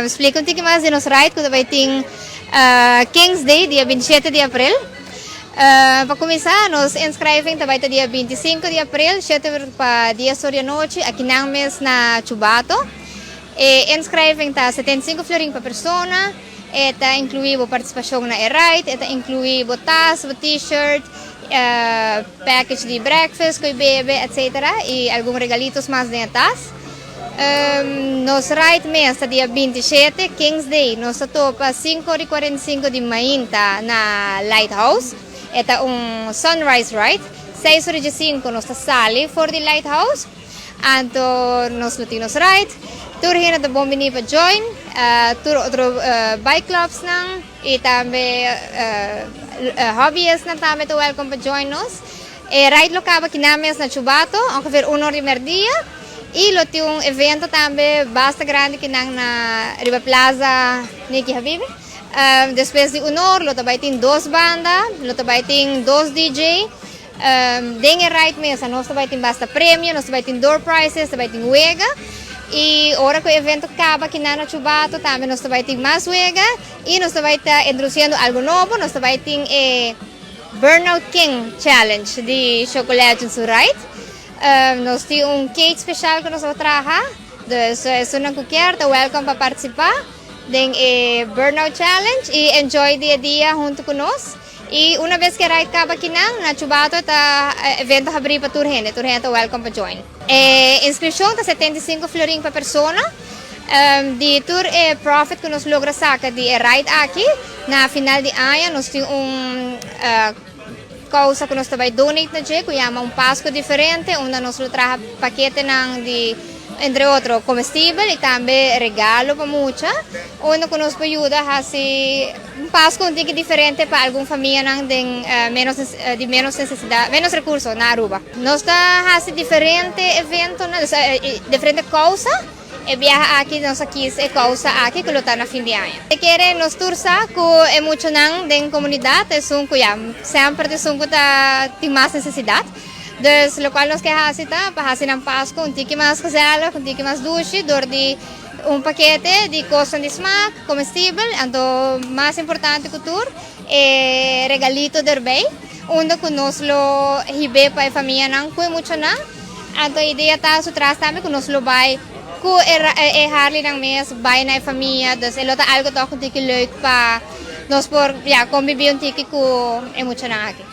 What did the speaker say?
splika un tiki mas di nos ride ku ta bai tin King's Day dia 27 di aprel. Pa kuminsá, nos inschrijving ta bai ta dia 25 di aprel, 7 pa 10 or di anochi, akinan mes na Chubato. E inschrijving ta 75 florin pa persona. E ta inkluí bo partisipashon na e ride, e ta inkluí bo tas, bo t-shirt, package di breakfast, koi bebe, etc. I algun regalitos mas den e tas. Nos ride mes ta dia 27, King's Day. Nos ta topa 5:45 di mainta na Lighthouse. E ta un sunrise ride. 6:05 nos ta sali for di Lighthouse. Anto nos lo tin nos ride. Tur hende ta bon bini pa join. Tur otro bike clubs nan i tambe hobbyists nan tambe ta welcome pa join nos. E ride lo kaba akinan mes na Chubato, ongeveer 1 or di merdia. I lo tin un evento tambe basta grandi kinan na riba Plaza Nicky Habibi. Despues di 1 or lo ta bai tin dos banda, lo ta bai tin dos DJ. Den e ride mes nos ta bai tin basta premio, nos ta bai tin door prizes, ta bai tin wega. I ora ku e evento kaba akinan na Chubato tambe nos ta bai tin mas wega i nos ta bai ta introdusiendo algo nobo, nos ta bai tin e Burnout King Challenge di Choco Legends ride. Nos tin un cake spesial ku nos a traha, dus esunnan ku kier ta welcome pa partisipá den e Burnout Challenge i enjoy di e dia huntu ku nos. I una bes ku e ride kaba akinan na Chubato, ta evento habrí pa tur hende, tur hende ta welcome pa join. E inskripshon ta 75 florin pa persona. Di tur e profit ku nos logra saka di e ride aki, na final di aña nos tin un kousa ku nos ta bai donate na dje ku yama Un Pasku Diferente, unda nos lo traha paketenan di, entre otro, komestibel i tambe regalo pa mucha, unda ku nos por yuda hasi un Pasku un tiki diferente pa algun famianan den menos di menos nesesidat, menos rekurso na Aruba. Nos ta hasi diferente eventonan, diferente kousa. E biaha aki nos a kies e kousa aki ku lo ta na fin di aña. E kere nos tur sa ku e muchanan den komunidat esun ku ya semper ta esun ku ta tin mas nesesidat. Dus lokual nos ke hasi ta pa hasi nan Pasku un tiki mas gezellig, un tiki mas dushi dor di un pakete di kosnan di smak, komestibel, anto mas importante ku tur e regalito derbei unda ku nos lo hib'é pa e famianan ku e muchanan. Anto e idea ta su tras tambe ku nos lo bai ku e Harleynan mes bai na e famia, dus e lo ta algo tòg un tiki leuk pa nos por ya kombibí un tiki ku e muchanan aki.